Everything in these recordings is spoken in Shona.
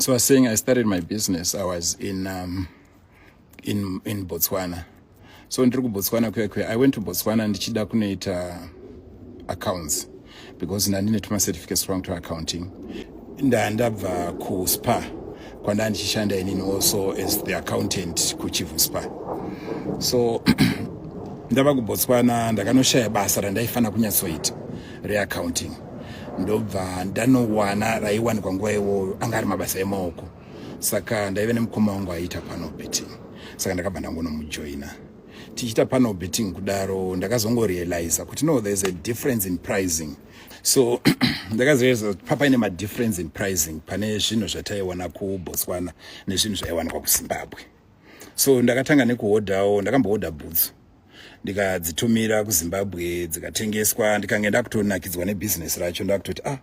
So I was saying I started my business. I was in Botswana. So ndiri kuBotswana kuya kuya, I went to Botswana ndichida kunoita accounts because ndandine tuma certificates twangu to accounting. Ndandabva kuSpa kwanda ndichishanda inini also as the accountant kuChivhu Spa. So ndava kuBotswana, ndakanoshaya basa randaifanira kunyatsoita reaccounting. Ndobva ndanowana raiwanikwa nguva iwoyo, anga ari mabasa emaoko. Saka ndaive nemukoma wangu aiita panel beating, saka ndakabva ndangonomujoina tichiita panel beating. Kudaro ndakazongorealiza kuti no, there's a difference in pricing. So ndakazorealiza kuti papaine madifference in pricing pane zvinhu zvataiwana kuBotswana nezvinhu zvaiwanikwa kuZimbabwe. So ndakatanga nekuhodhawo, ndakambohodha boots, ndikadzitumira kuZimbabwe, dzikatengeswa. Ndikange ndakutonakidzwa nebhizinesi racho, ndakutoti, ah,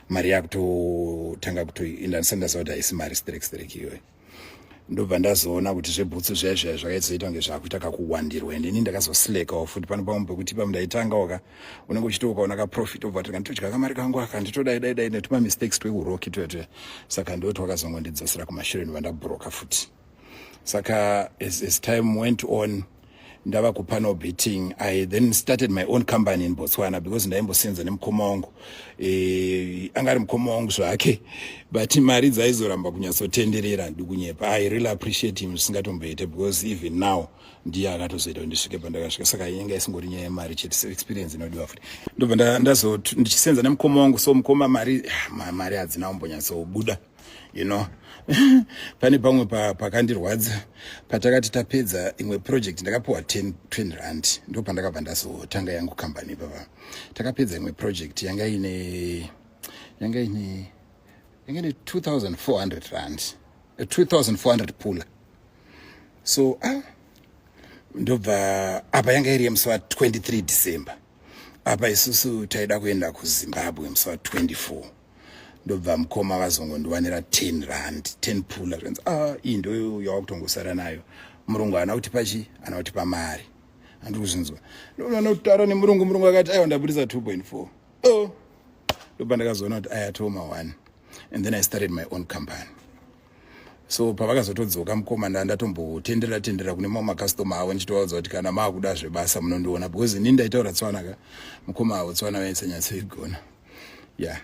mari yakutotanga kutoinda. Ndisati ndaziva kuti haisi mari sterek sterek iyoyo. Ndobva ndazoona kuti zvebhutsu zviya zviya zvakaizoita kunge zvakuita kakuwandirwa, and ini ndakazoslekawo futi pano pamwe pekuti pamwe ndaitangawo ka, unenge uchiti ukaona kaprofit obva kuti nditodya kamari kangu aka, nditodai dai dai, netuma mistakes tweuroki tuya. Saka ndo twakazongondidzosera kumashure, ndobva ndabhuroka futi. Saka as time went on, ndava kupanel beating, I then started my own company in Botswana because ndaimbosenza nemukoma wangu. Anga ari mukoma wangu zvake, but mari dzaizoramba kunyatsotenderera. Ndikunyepa? I really appreciate him zvisingatomboite because even now ndiye akatozoita kuti ndisvike pandakasvika. Saka inenge isingori nyaya yemari chete, experience inodiwa futi. Ndobva ndazo ndichisenza nemukoma wangu. So mukoma, mari hadzina kumbonyatsobuda. Pane pamwe pakandirwadza patakati tapedza imwe project, ndakapiwa 10 20 rand. Ndo pandakabva ndazotanga yangu kambani ipapa. Takapedza imwe project yanga ine 2400 rand, 2400 pula. So, ah, ndobva apa yanga iri yemusi wa23 December. Apa isusu taida kuenda kuZimbabwe musi wa24. Ndobva mukoma vazongondiwanira 10 rand, 10 pula. Zvanzi, ah, iyi ndo yawakutongosara nayo. Murungu haana kuti pachi, haana kuti pamari. Handiri kuzvinzwa. Ndonokutaura nemurungu, murungu akati, aiwa, ndabudisa 2.4. Oh, ndobva ndakazoona kuti aya toma 1, and then I started my own company. So pavakazotodzoka mukoma, ndandatombotendera tendera kune mamwe makastoma avo, ndichitovaudza kuti kana maakuda zvebasa munondiona, because inini ndaitaura Tswana ka, mukoma avo Tswana vaisanyatsoigona. Yeah,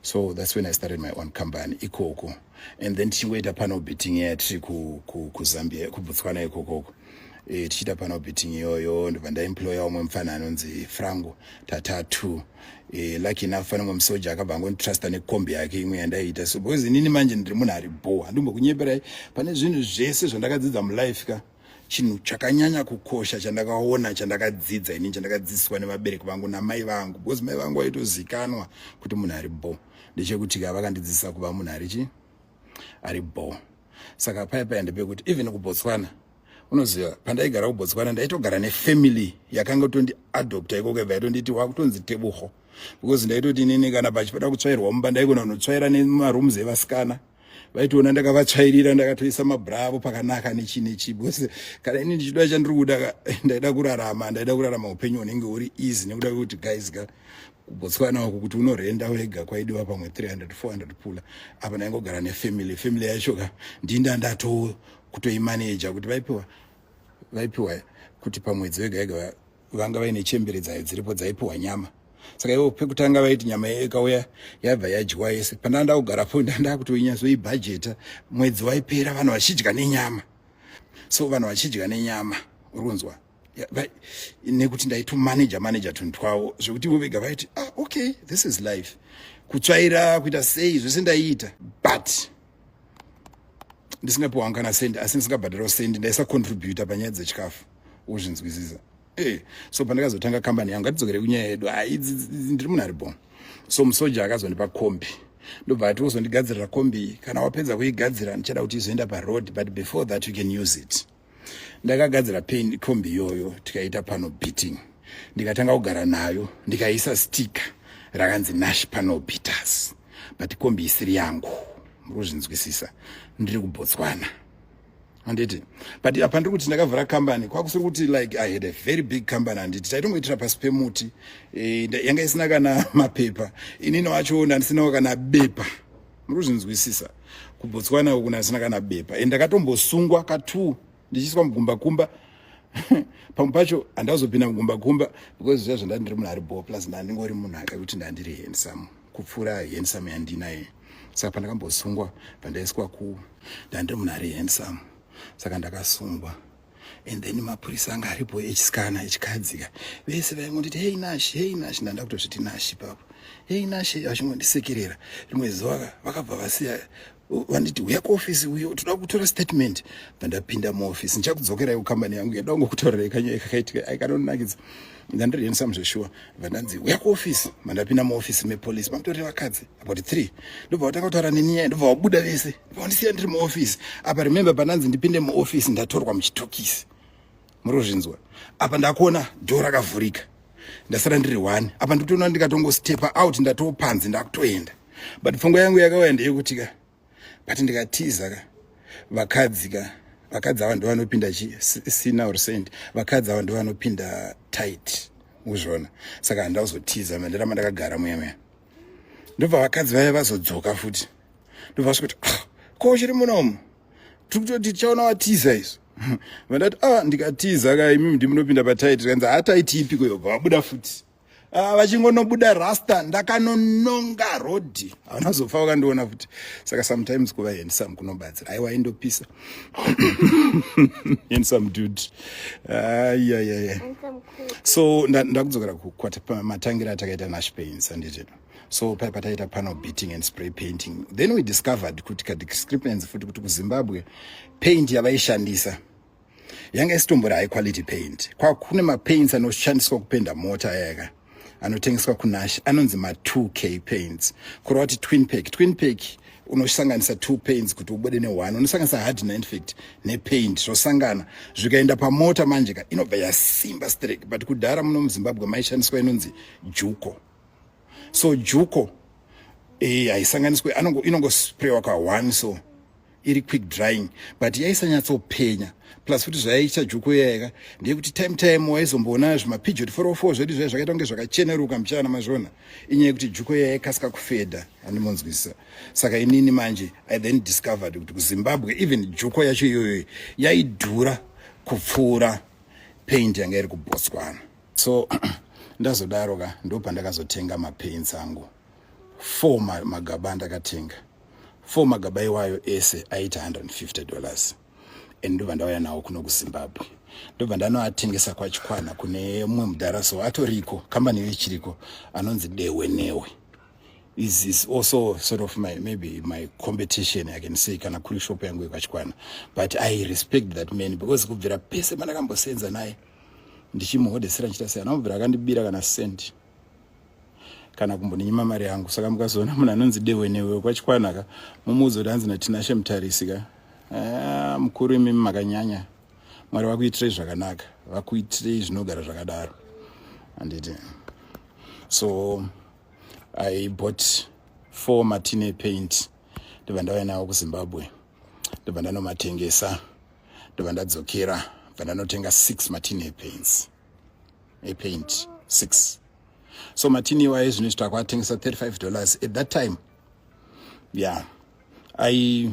so that's when I started my own company ikoko. And then tichingoita panel beating iya tiri kuZambia, kuBotswana ikokoko, tichiita panel beating iyoyo, ndobva ndaemploya umwe mufana anonzi Frango tatatu. Lucky enough, pane mumwe musoja akabva angonditrusta nekombi yake imwe yandaiita. So because inini manje ndiri munhu ari bo, handimbokunyeperai, pane zvinhu zvese zvandakadzidza mulife ka, chinhu chakanyanya kukosha chandakaona, chandakadzidza inini, chandakadzidziswa nevabereki vangu namai vangu, because mai vangu vaitozikanwa kuti munhu ari bo, ndechekuti ka vakandidzidzisa kuva munhu ari chi ari bo. Saka paya paya ndepekuti even kuBotswana, unoziva, pandaigara kuBotswana ndaitogara nefamily yakanga tondiadopta ikoko, ibva yatonditi wakutonzi Tebuho, because ndaitoti inini kana pachipada kutsvairwa mumba ndaigona kunotsvaira nemarooms evasikana. Vaitoona ndakavatsvairira, ndakatoisa mabra avo pakanaka nechi nechi, because kana ini ndichida chandiri kuda, ndaida kurarama, ndaida kurarama upenyu hunenge huri easy, nekuda kwekuti guys ka, kuBotswana uku kuti unorenda wega kwaidiwa pamwe 300 400 pula. Apa ndaingogara nefamily, family yacho ka ndinda ndato kutoimaneja kuti vaipiwa kuti pamwedzi wega wega vanga vaine chembere dzayo dziripo dzaipiwa nyama. Saka ivo pekutanga vaiti nyama ikauya yabva yadyiwa yese. Pandanga kugarapo, ndanda kutoinyatsoibhajeta. Mwedzi waipera vanhu vachidya nenyama. So vanhu vachidya nenyama, uri kunzwa, nekuti ndaitomaneja maneja tunhu twavo zvekuti ivo vega vaiti, ah, okay, this is life. Kutsvaira, kuita sei, zvese ndaiita, but ndisingapiwanga kana sendi, asi ndisingabhadharawo sendi, ndaisacontributa panyaya dzechikafu, uzvinzwisisa? So pandakazotanga kambani yangu, ngatidzokere kunyaya yedu. Ndiri munhu ari bon. So musoja akazondipa kombi, ndobva ati, uzondigadzirira kombi, kana wapedza kuigadzira ndichada kuti izoenda paroad, but before that you can use it. Ndakagadzira kombi iyoyo, tikaita panel beating, ndikatanga kugara nayo, ndikaisa sticker rakanzi Nash Panel Beaters, but kombi isiri yangu. Muri kuzvinzwisisa? Ndiri kuBotswana, handiti? But apa ndiri kuti ndakavhura kambani, kwakusiri kuti like I had a very big company, handiti? Taitongoitira pasi pemuti. Yanga isina kana mapepa. Inini wacho ndandisinawo kana bepa. Muri kuzvinzwisisa? KuBotswana uku ndasina kana bepa, and ndakatombosungwa ka2 ndichiiswa mugumbakumba. Pamwe pacho handazopinda mugumbakumba because zviya zvandandi ndiri munhu ari bo, plus ndandingori munhu akakuti ndandiri handsome kupfuura handsome yandinaye. Saka pandakambosungwa, pandaiswa ku, ndandiri munhu ari handsome, saka ndakasungwa. And then mapurisa anga aripo echisikana, echikadzika, vese vaingonditi, "Hey Nash, hey Nash." Ndanda kutozviti Nash ipapo. "Hey Nash," vachingondisekerera. Rimwe zuva vakabva vasiya vanditi, "Uya kuofisi uyo, toda kutora statement." Bva ndapinda muofisi. Ndichakudzokerai kukambani yangu, yada kungokutorerei kanyaya kakaitika aikanonakidza. Ndandiri handsome zveshuwa. Bva ndanzi, "Uya kuofisi." Mandapinda muofisi mepolisi, mamutori vakadzi about three. Ndobva vatanga kutaura neni nyaya, ndobva vabuda vese, ndobva vandisiya ndiri muofisi. Apa remember, pandanzi ndipinde muofisi, ndatorwa muchitokisi. Muri kuzvinzwa? Apa ndakuona door rakavhurika, ndasara ndiri one. Apa ndikutoona ndikatongostepa out, ndatopanze, ndakutoenda. But pfungwa yangu yakauya ndeyekuti ka, but ndikatiza ka, vakadzi ka, vakadzi ava ndo vanopinda sina or cent, vakadzi ava ndo vanopinda tight uzvona. Saka handauzotiza, mandiramba ndakagara muya muya. Ndobva vakadzi vaya vazodzoka futi, ndobva vasvika kuti, "Ah, ko uchiri munomu? Tiri kutoti tichaona watiza izvo." Vandati, "Ah, ndikatiza ka, imimi ndimunopinda patight." Kanzi, "Hatight ipiko?" Yobva vabuda futi. Ah, vachingonobuda rasta, ndakanononga rodhi, havana zofa vakandiona futi. Saka sometimes kuva handsome kunobatsira. Aiwa, indopisa handsome dude, ayayaya. Handsome cool. So ndakudzokera matangira atakaita Nash Paints, handiti? So pataita panel beating and spray painting, then we discovered kuti kadiscrepancy futi, kuti kuZimbabwe paint yavaishandisa yanga isitombori high quality paint. Kune mapaints anoshandiswa kupenda mota yaka anotengeswa kuNash, anonzi ma2K paints, kureva kuti twin pack. Twin pack, unosanganisa two paints kuti ubude ne-one. Unosanganisa hardener, in fact, nepaint, zvosangana, zvikaenda pamota manje ka, inobva yasimba straight. But kudhara muno muZimbabwe maishandiswa inonzi Juko. So Juko haisanganiswe, inongosprayiwa ka1, so iri quick drying, but yaisanyatsopenya. Plus futi zvaiita Juko iyayaka ndeyekuti time time waizomboona zvimaPeugeot 404 zvedu zvai zvakaita kunge zvakacheneruka muchana mazvona, inyaya yekuti Juko iya yaikasika kufedha, handimonzwisisa? Saka inini manje I then discovered kuti kuZimbabwe even Juko yacho iyoyo yaidhura kupfuura paint yanga iri kuBotswana. So ndazodaro ka, ndo pandakazotenga mapaints angu, four magaba. Andakatenga four magaba iwayo, ese aita $150, and ndobva ndauya nawo kuno kuZimbabwe, ndobva ndanoatengesa kwaChikwana kune mumwe mudhara. So atoriko, kambani iyo ichiriko, anonzi Dewe Newe. Is also sort of my, maybe my competition, I can say, kana kuri shop yangu yekwaChikwana. But I respect that man because kubvira pese pandakambosenza naye, ndichimuhodhesera, nchiita sei, anobvira akandibira kana cent kana kumboninyima mari yangu. Saka mukazoona munhu anonzi Dewe Newe kwaChikwana ka, mumuudze kuti hanzi naTinashe Mutarisi ka, ah, mukuru imimi makanyanya, Mwari vakuitirei zvakanaka, vakuitirei zvinogara zvakadaro, handiti? So I bought four matini epaint, ndobva ndauya nawo kuZimbabwe, ndobva ndanomatengesa, ndobva ndadzokera, bva ndanotenga six matini epaints, epaint six. So matini iwayo zvino takuatengesa $35. At that time, yeah, I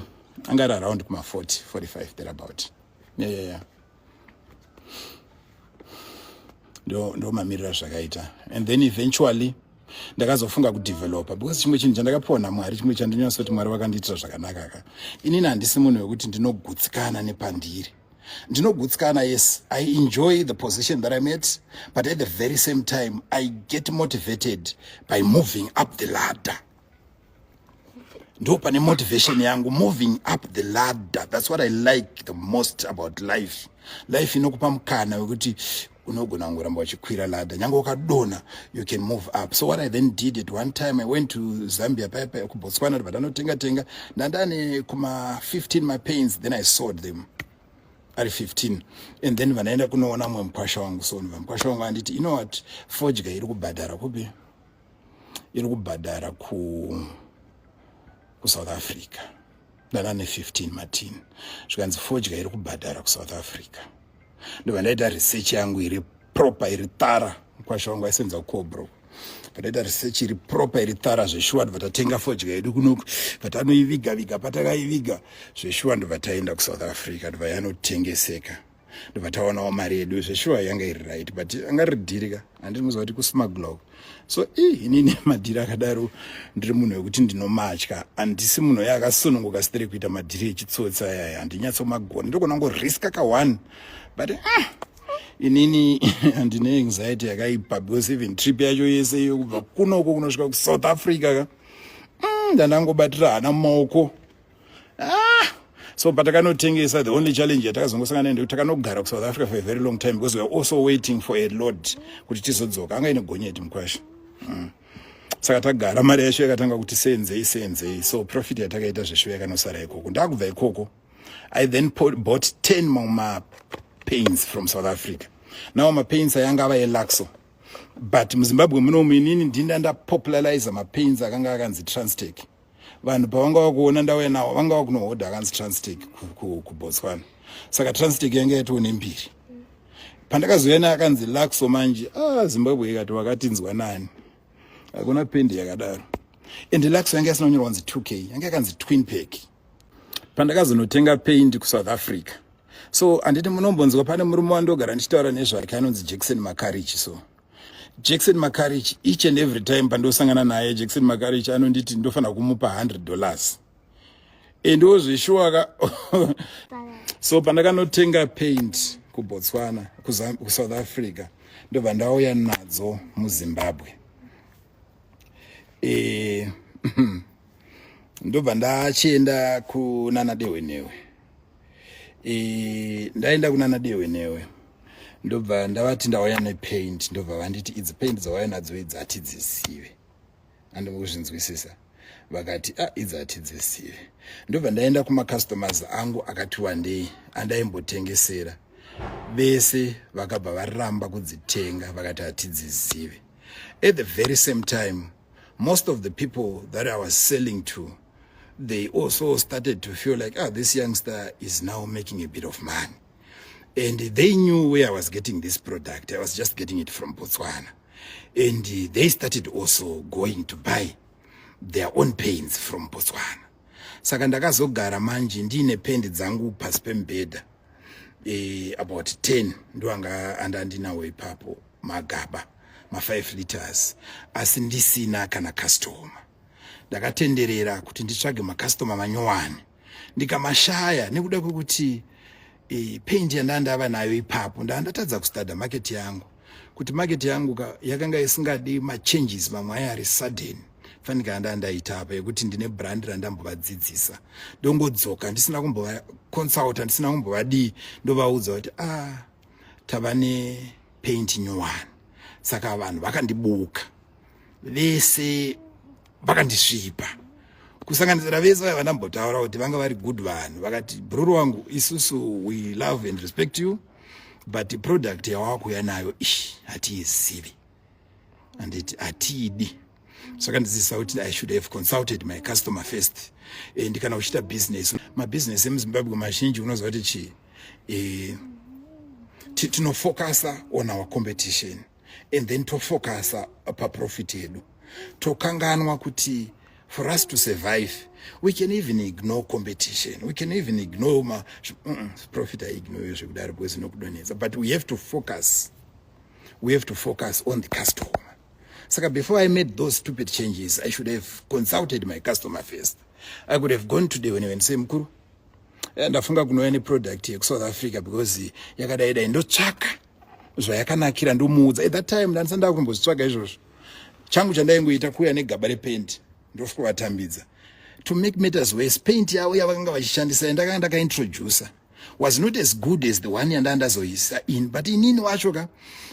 anga ari around kuma 40, 45 thereabout. Yeah. Ndo mamiriro zvakaita. And then eventually ndakazofunga kudevelopa, because chimwe chinhu chandakapiwa naMwari, chimwe chandinonyatsa kuti Mwari vakandiitira zvakanaka ka, inini handisi munhu wekuti ndinogutsikana nepandiri. Ndinogutsikana, yes, I enjoy the position that I'm at, but at the very same time I get motivated by moving up the ladder. Ndo pane motivation yangu, moving up the ladder. That's what I like the most about life. Life inokupa mukana wekuti unogona kungoramba uchikwira ladder, nyange ukadonha, you can move up. So what I then did, at one time I went to Zambia paipa, kuBotswana, ndobva ndanotenga tenga. Ndandane kuma 15 mapaints, then I sold them ari 15, and then vandaenda kunoona mumwe mukwasha wangu. So mukwasha wangu anditi, "You know what, fodya iri kubhadhara kupi? Iri kubhadhara ku kuSouth Africa." Ndana ne15 matini, zvikanzi fodya iri kubhadhara kuSouth Africa. Ndobva ndaita research yangu iri proper, iri thorough. Mukwasha wangu aisenza kuCobro. Pataita research iri proper, iri thorough zveshuwa, ndobva tatenga fodya yedu kunoku, vatanoiviga viga patakaiviga zveshuwa, ndobva taenda kuSouth Africa, ndobva yanotengeseka, ndobva taonawo mari yedu zveshuwa. Yanga iri right, but anga riri dhiri ka, handiri muziva kuti kusmuggler. So i inini madhiri akadaro, ndiri munhu wekuti ndinomatya. Handisi munhu uye akasununguka sitere kuita madhiri echitsotsi ayaya, handinyatsomagona. Ndogona kungoriska ka1, but inini handine anxiety yakaipa, because even trip yacho yese iyo kubva kunoko kunosvika kuSouth Africa ka, ndandangobatira hana mumaoko. Ah! So patakanotengesa, the only challenge yatakazongosangana nayo ndekuti takanogara kuSouth Africa for a very long time, because we are also waiting for a load kuti tizodzoka. Anga ine gonyeti mukwasha. Saka tagara, mari yacho yakatanga kuti senzei senzei, so profit yatakaita zveshuwa yakanosara ikoko. Ndakubva ikoko, I then bought 10 mamwe mapaints from South Africa. Now mapaints ayanga ava eLuxo, but muZimbabwe munomu inini ndinda ndapopulariza mapaints akanga akanzi Transtec. Vanhu pavanga vakuona ndauya nawo, vanga vakunohodha akanzi Transtec kuBotswana. Saka Transtec yanga yatoo nembiri. Pandakazouya neakanzi Luxo manje, ah, Zimbabwe ikati, "Wakatinzwa nani? Hakuna pendi yakadaro." And Luxo yanga yasina kunyorwa kunzi 2K, yanga yakanzi twin pack. Pandakazonotenga paint kuSouth Africa, so handiti munombonzwa pane murume wandogara ndichitaura nezvake anonzi Jackson Makarich? So Jackson Makarich, each and every time pandosangana naye, Jackson Makarich anonditi ndofanira kumupa $100, endiwo zveshuwaka. So pandakanotenga paint kuBotswana, kuSouth Africa, ndobva ndauya nadzo muZimbabwe, ndobva ndachienda kunana Dehwenewe. Ndaenda kunana Dehwenewe, ndobva ndavati ndauya nepaint, ndobva vanditi, "Idzi paint dzauya nadzo idzi hatidzizive." Andimukuzvinzwisisa? Vakati, "A, ah, idzi hatidzizive." Ndobva ndaenda kumacustomers angu akati wandei andaimbotengesera, vese vakabva varamba kudzitenga, vakati hatidzizive. At the very same time, most of the people that I was selling to, they also started to feel like, "Ah, this youngster is now making a bit of money." And they knew where I was getting this product. I was just getting it from Botswana, and they started also going to buy their own paints from Botswana. Saka ndakazogara manje ndiine pendi dzangu pasi pemubhedha, about 10 ndoanga andandinawo ipapo, magaba ma5 liters, asi ndisina kana customer. Ndakatenderera kuti nditsvage macustomer manyowani, ndikamashaya nekuda kwekuti paint yandanga ndava nayo ipapo, ndaa ndatadza kustudya market yangu, kuti market yangu yakanga isingadi machanges mamwe aya ari sudden. Fanika ndaa ndaita apa yekuti ndine brand randambovadzidzisa, ndongodzoka ndisina kumbovaconsulta, ndisina kumbovadii, ndovaudza kuti, "Ah, tava nepaint nyowani." Saka vanhu vakandibuka vese, vakandisvipa, kusanganisira vese vaya vandambotaura kuti vanga vari good vanhu. Vakati, "Bruru wangu, isusu we love and respect you, but product yawakuya nayo ish hatiizivi, handiti hatiidi." Saka ndidzidzisa kuti I should have consulted my customer first. And kana uchiita business, mabhizinesi emuZimbabwe mazhinji, unoziva kuti chii? Tinofocusa on our competition and then tofocusa paprofit yedu, tokanganwa kuti for us to survive, we can even ignore competition, we can even ignore ma profit aignore zvekudaro, because inokudonetsa. But we have to focus, we have to focus on the customer. Saka before I made those stupid changes, I should have consulted my customer first. I could have gone today when and say, "Mukuru, ndafunga kunouya neproduct yekuSouth Africa because yakadai dai." Ndotsvaka zvayakanakira, ndomuudza. At that time ndandisati ndakumbozvitsvaga izvozvo. Changu chandaingoita kuuya negaba rependi, ndofukuvatambidza. To make matters worse, paint yavo yavakanga vachishandisa yandakanga ndakaintroduca was not as good as the one yandanga ndazoisa in. But inini wacho ka,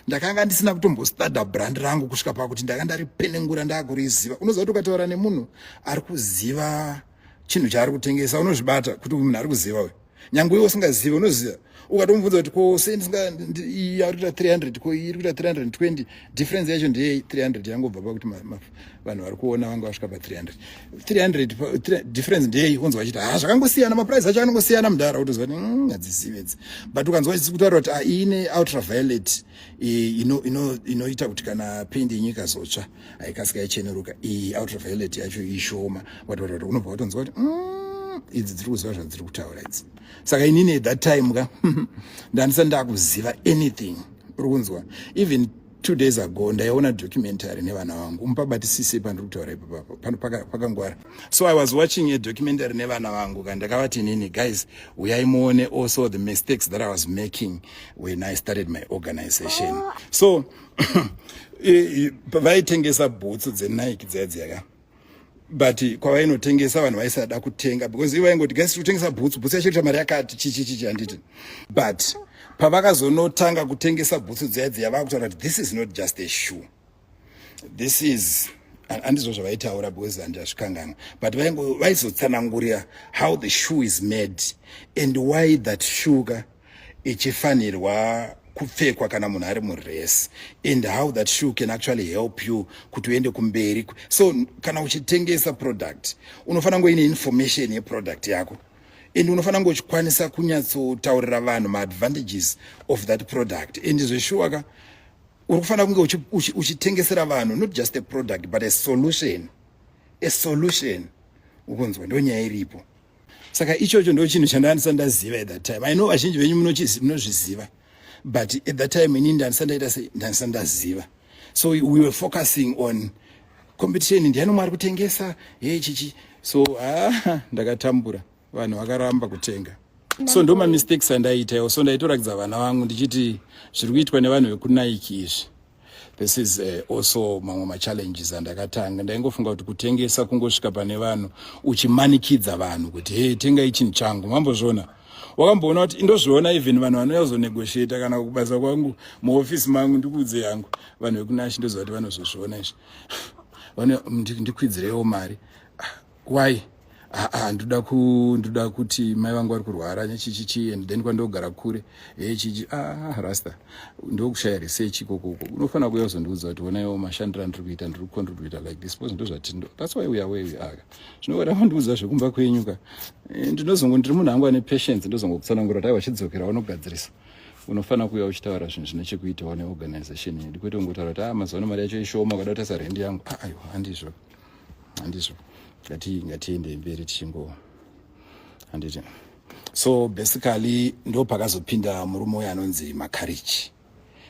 ndakanga ndisina kutombostudya brand rangu kusvika pakuti ndakanga ndaripenengura, ndaakuriziva. Unoziva kuti ukataura nemunhu ari kuziva chinhu chaari kutengesa, unozvibata kuti munhu ari kuziva uyu. Nyange iwe usingazive, unoziva. Ukatomubvunza kuti ko sei ndisinga iyi ari kuita 300, ko iyi iri kuita 320, difference yacho ndeyei? 300 yangobva pakuti vanhu vari kuona vanga vasvika pa300. 300 difference ndeyei? Unzwa vachiti, "Ha, zvakangosiyana, maprice acho anongosiyana, mudhara." Utoziva kuti hadzizive idzi. But ukanzwa kutaura kuti, "Ah, ine ultraviolet inoita kuti kana pendi yenyu ikazotsva haikasika icheneruka, iyi ultraviolet yacho ishoma," what, unobva watonzwa kuti idzi dziri kuziva zvadziri kutaura idzi. Saka inini at that time ka ndandisati ndakuziva anything, uri kunzwa? Even 2 days ago ndaiona documentary nevana vangu. Mupabatisise pandiri kutaura ipapapo pano pakangwara. So I was watching a documentary nevana vangu ka. Ndakavati inini, "Guys, uyai muone also the mistakes that I was making when I started my organization." So vaitengesa bhutsu dzeNike dziya dziyaka, but kwavainotengesa vanhu vaisada kutenga because ivo vaingoti, "Guys, tiri kutengesa bhutsu, bhutsu yacho ita mari yakati," chichichichi, handiti? But pavakazonotanga kutengesa bhutsu dziya dziya, vakutaura kuti, "This is not just a shoe, this is," handizvo zvavaitaura because handazvikanganga, but vaizotsanangurira how the shoe is made and why that shoe ka ichifanirwa kupfekwa kana munhu ari murace and how that shoe can actually help you kuti uende kumberi. So kana uchitengesa product, unofanira kunge uine information yeproduct yako and unofanira kunge uchikwanisa kunyatsotaurira vanhu maadvantages of that product. And zveshuwa ka, uri kufanira kunge uchitengesera vanhu not just a product but a solution, a solution, ukunzwa? Ndo nyaya iripo. Saka ichocho ndo chinhu chandandisa ndaziva at that time. I know vazhinji venyu munozviziva, but at that time inini ndandisa ndaita sei, ndandisa ndaziva. So we were focusing on competition, ndiani umwe ari kutengesa, he chichi. So ha, ndakatambura, vanhu vakaramba kutenga. So ndo mamistakes andaiitaiwo. So ndaitorakidza vana vangu ndichiti zviri kuitwa nevanhu vekuNike izvi. This is also mamwe machallenges andakatanga. Ndaingofunga kuti kutengesa kungosvika pane vanhu uchimanikidza vanhu kuti, "Hey, tengai chinhu changu." Mambozviona? Wakamboona kuti indozviona even vanhu vanouya kuzonegotiata kana kubasa kwangu, muofisi mangu? Ndikuudze yangu, vanhu vekunashi, ndoziva kuti vanozozviona izvi. "Ndikwidzireiwo mari." "Ah, why?" "Ah, ah, ndoda kuti mai vangu vari kurwara nechichichi and then kwandogara kure, he chichi." Ah, rasta, ndokushaya research ikokoko. Unofanira kuuya kuzondiudza kuti, "Onaiwo mashandiro andiri kuita, ndiri kucontributa like this," because ndozvatindo, that's why we are where we are. Zvinovada vandiudza zvekumba kwenyu ka. Ndinozongo ndiri munhu angu ane patience, ndozongokutsanangura kuti, "Aiwa, chidzokera unogadzirisa." Unofanira kuuya uchitaura zvinhu zvine chekuitawo neorganization yedu, kwete kungotaura kuti, "A, mazuva ano mari yacho ishoma, ukada kutarisa rendi yangu." Ah, aiwa, handizvo, handizvo. Ngatiende mberi tichingo, handiti? So basically ndo pakazopinda murume uyo anonzi Makarichi,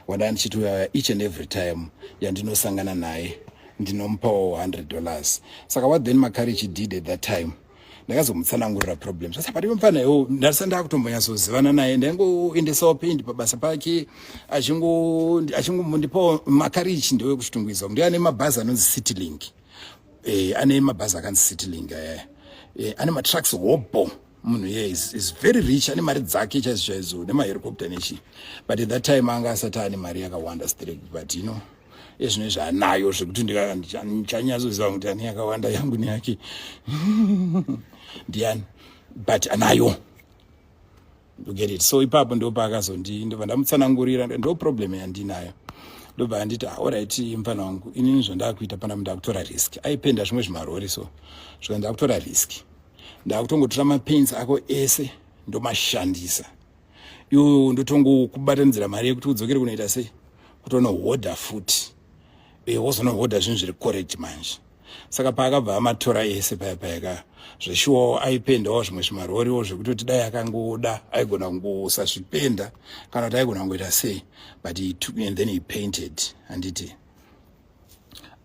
wanda ndichiti uya each and every time yandinosangana naye ndinomupawo $100. Saka what then Makarichi did at that time, ndakazomutsanangurira problems asi pati mufana iwo ndasati ndakutombonyatsozivana naye. Ndaingoendesawo pendi pabasa pake, achingondipawo. Makarichi ndewekuChitungwiza, ndiye ane mabhazi anonzi Citylink. Ane mabhazi akanzi Citylink aya. Ane matrucks hobo. Munhu iye is very rich, ane mari dzake chaizvo chaizvo, nemahelicopter nechi. But at that time anga asati ane mari yakawanda straight, but ezvino zvaanayo zvekuti ndichanyatsoziva kuti ane yakawanda yangu neyake ndiani, but anayo, you get it? So ipapo ndo paakazondi, ndobva ndamutsanangurira, ndo problem yandinayo. Ndobva anditi, "Ah, alright, mufana wangu, inini zvandakuita panapa, ndakutora risk." Aipenda zvimwe zvimarori, so zvika, "Ndakutora risk, ndakutongotora mapaints ako ese ndomashandisa. Iwo ndotongokubatanidzira mari yekuti udzokere kunoita sei, kutonohodha futi, wozonohodha zvinhu zviri correct manje." Saka paakabva amatora ese paya payaka, zveshuwawo aipendawo zvimwe zvimaroriwo zvekutoti dai akangoda aigona kungosazvipenda kana kuti aigona kungoita sei, but he took and then he painted, handiti?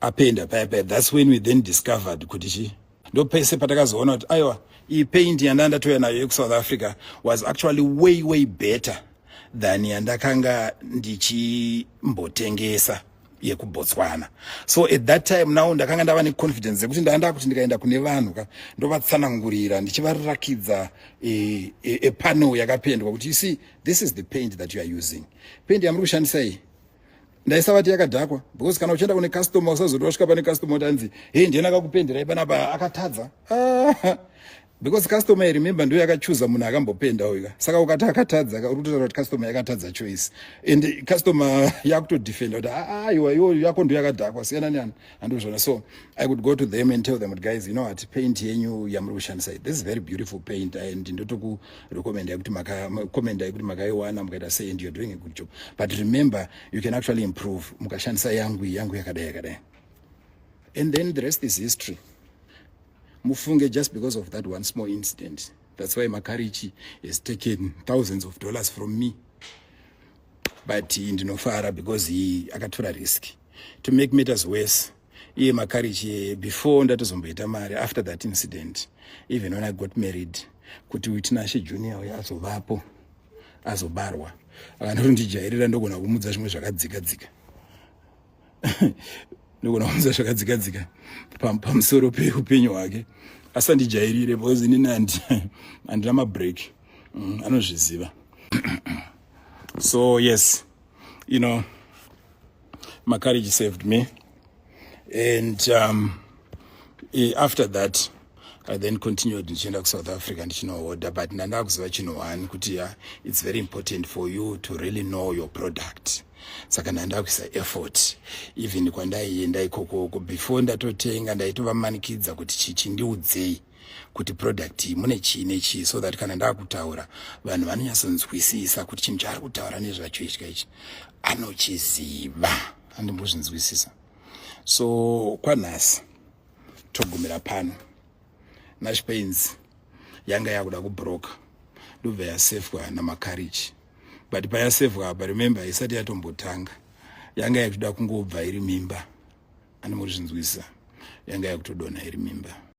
Apenda paya paya, that's when we then discovered kuti chi, ndo pese patakazoona kuti aiwa, iyi paint yandanga ndatouya nayo yekuSouth Africa was actually way, way better than yandakanga ndichimbotengesa yekuBotswana. So at that time now ndakanga ndava neconfidence yekuti ndanga ndakuti ndikaenda kune vanhu ka, ndovatsanangurira ndichivarakidza epanel yakapendwa kuti, "You see, this is the paint that you are using. Paint yamuri kushandisa iyi," ndaisavati yakadhakwa, because kana uchienda kune customer, usazoti wasvika pane customer kuti anzi, "Hei, ndiani akakupenderai panapa? Akatadza." Ah, Because customer, remember, ndo yakachuza munhu akambopenda uyu. Saka ukati akatadza, uri kutotaura kuti customer yakatadza choice, and customer yakutodefenda kuti, "Aiwa, iwo yako ndo yakadhakwa, siyana neani." Handozvona. So I could go to them and tell them kuti, "Guys, you know what, paint yenyu yamuri kushandisa, this is very beautiful paint, and ndotokurecommendai kuti makacommendai kuti makaiwana, mukaita sei, and you're doing a good job. But remember, you can actually improve mukashandisa yangu iyi, yangu yakadai yakadai." And then the rest is history. Mufunge, just because of that one small incident, that's why Makarichi has taken thousands of dollars from me. But ndinofara because he akatora risk. To make matters worse, iye Makarichi, before ndatozomboita mari, after that incident, even when I got married, kuti Witinashe Junior uyo azovapo, azobarwa, akandotondijairira. Ndogona kumudza zvimwe zvakadzika dzika, ndogona kumudza zvakadzika dzika pamusoro peupenyu hwake, asandijairire, because inini handina mabreak. Anozviziva. So yes, Makarichi saved me. And after that I then continued ndichienda kuSouth Africa ndichinoorder, but ndanda kuziva chinhu one, kuti it's very important for you to really know your product. Saka ndanda kuisa effort. Even kwandaienda ikokoko, before ndatotenga, ndaitovamanikidza kuti, "Chichi, ndiudzei kuti product iyi mune chii nechii," so that kana ndakutaura, vanhu vanonyatsonzwisisa kuti chinhu chaari kutaura nezvacho ichika ichi anochiziva. Andimbozvinzwisisa. So kwanhasi togumira pano. Nash Paints yanga yakuda kubroka, ndobva yasefwa naMakarichi. But payasefwa apa, remember, isati yatombotanga, yanga yakutoda kungobva iri mimba. Andimuri zvinzwisisa? Yanga yakutodonha iri mimba.